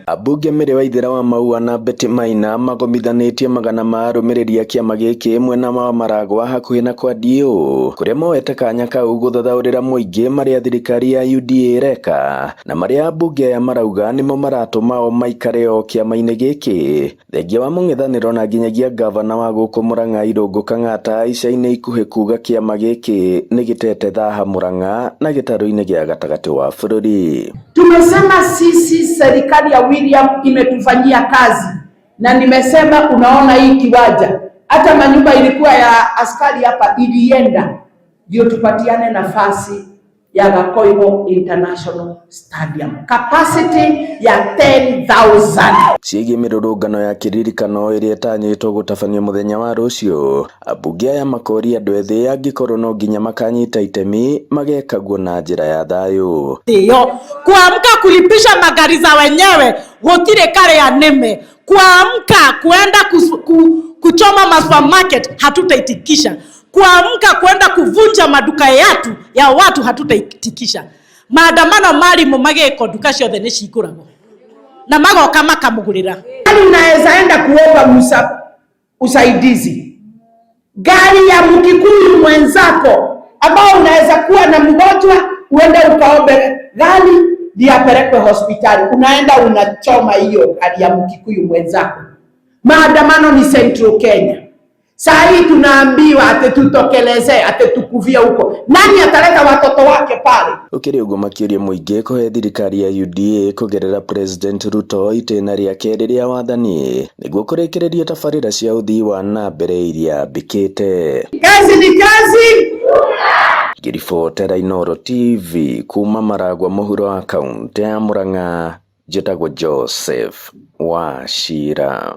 Ambunge Mary Waithera wa Maua na Betty Maina magomithanĩtie magana ma arũmĩrĩri a kĩama gĩkĩ mwena wa Maragwa hakuhĩ na kwa DO kũrĩa moete kanya kau gũthathaũrĩra mũingĩ marĩa thirikari ya UDA ĩreka na marĩa ambunge aya marauga nĩmo maratũma o maikare o kĩama-inĩ gĩkĩ. Thengia wa mũng'ethanĩro na nginyagia ngavana wa gũkũ Murang'a Irũngũ Kang'ata ica-inĩ ikuhĩ kuga kĩama gĩkĩ nĩ gĩtete thaha Murang'a na gĩtarũ-inĩ gĩa gatagatĩ wa bũrũri. Tumesema sisi serikali ya William imetufanyia kazi, na nimesema unaona hii kiwanja, hata manyumba ilikuwa ya askari hapa ilienda, ndio tupatiane nafasi ya Gakoigo International Stadium capacity ya 10,000. Ciĩgiĩ mĩrũrũngano ya kĩririkano ĩrĩa ĩtanyĩtwo gũtabanio mũthenya wa rũciũ, ambunge aya makoria andũ ethĩ angĩkorwo no nginya makanyita itemi magekaguo na njĩra ya thayũ. Iyo kuamka kulipisha magari za wenyewe gutire kare nime kuamka kuenda kuchoma masupermarket hatutaitikisha. Kuamka kuenda kuvunja maduka yatu ya watu hatutaitikisha. Maandamano marimu mageko nduka ciothe nĩ cihingũragwo na magoka makamũgũrĩra. Gari unaweza enda kuomba usaidizi, gari ya Mkikuyu mwenzako ambao unaweza kuwa na mgonjwa uende ukaombe gari ndio apelekwe hospitali, unaenda unachoma hiyo gari ya Mkikuyu mwenzako. Maandamano ni Central Kenya. Saa hii tunaambiwa ati tutokeleze, ati tukuvia huko. Nani ataleta watoto wake pale? Gũkĩrĩ ũguo makĩũria mũingĩ kũhe thirikari ya UDA kũgerera President Ruto itĩna rĩa kerĩ rĩa wathani nĩguo kũrĩkĩrĩria tabarĩra cia ũthii wa na mbere iria ambĩkĩte. Kazi ni kazi. Ngĩribotera Inooro TV kuma Maragwa mũhuro wa kaũntĩ ya Murang'a, njĩtagwo Joseph Wachira.